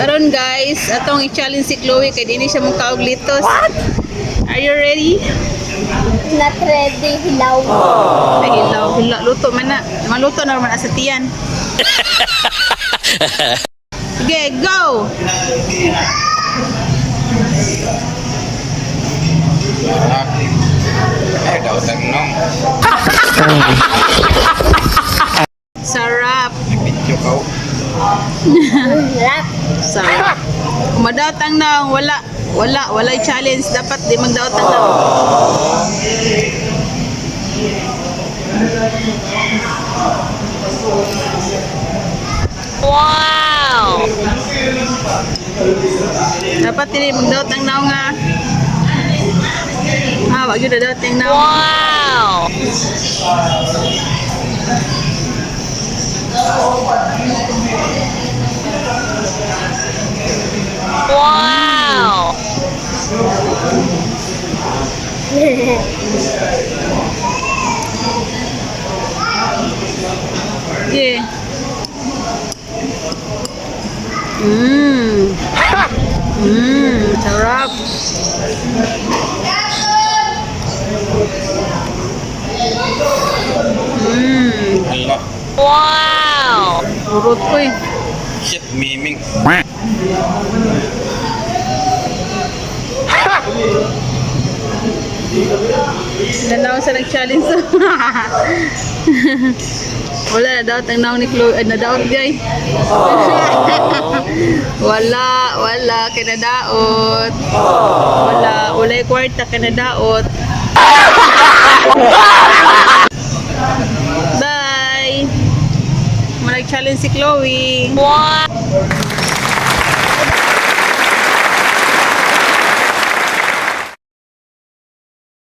Karon guys, atong i-challenge si Chloe kay dili siya mukaog litos. What? Are you ready? Not ready, hilaw. Ay, hilaw, hilaw. Luto man na. Maluto na man sa tiyan. Okay, go! Sarap. Eh, dautan nong. Sarap. Nag-video ka. Oh. Sarap. Sarap. Kung madaot ang naong, wala. Wala, walay challenge. Dapat di magdaot ang naong. Wow! Dapat dili magdaot ang naong nga. Ah, wag yun nadaot ang naong. Wow! Wow! Okay. Sarap. Hala. Wow! Urot ko eh. Shit, miming. Nanaw sa nag-challenge. Wala na daot ang naong ni Chloe. Ay, nadaot gay. Wala, wala kinadaot. Wala, wala yung kwarta kinadaot. Bye. Manag-challenge si Chloe. Wow!